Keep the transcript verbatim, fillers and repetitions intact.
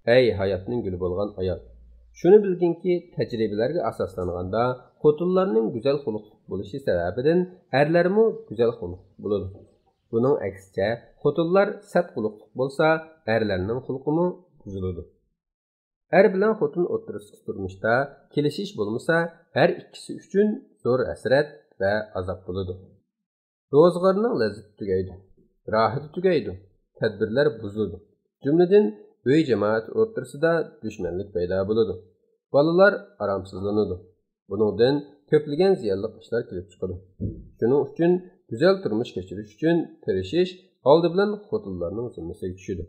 ئەي ھاياتنىڭ گۈلى بولغان ئايال! شۇنى بىلگىنكى، تەجرىبىلەرگە ئاساسلانغاندا، خوتۇنلارنىڭ گۈزەل خۇلقلۇق بولۇشى سەۋەبىدىن ئەرلەرمۇ گۈزەل خۇلقلۇق بولىدۇ. بۇنىڭ ئەكسىچە، خوتۇنلار سەت خۇلقلۇق بولسا، ئەرلەرنىڭ خۇلقىمۇ بۇزۇلىدۇ. ئەر بىلەن خوتۇن ئوتتۇرىسىدىكى تۇرمۇشتا كېلىشىش بولمىسا، ھەر ئىككىسى ئۈچۈن زور ھەسرەت ۋە ئازاب بولىدۇ. روزىغارنىڭ لەززىتى تۈگەيدۇ، راھىتى تۈگەيدۇ، تەدبىرلەر بۇزۇلىدۇ. جۈملىدىن ئۆي جامائىتى ئوتتۇرىسىدا دۈشمەنلىك پەيدا بولىدۇ. بالىلار ئارامسىزلىنىدۇ. بۇنىڭدىن كۆپلىگەن زىيانلىق ئىشلار كېلىپ چىقىدۇ. شۇنىڭ ئۈچۈن گۈزەل تۇرمۇش كەچۈرۈش ئۈچۈن تىرىشىش ئالدى بىلەن خوتۇنلارنىڭ زىممىسىگە چۈشىدۇ.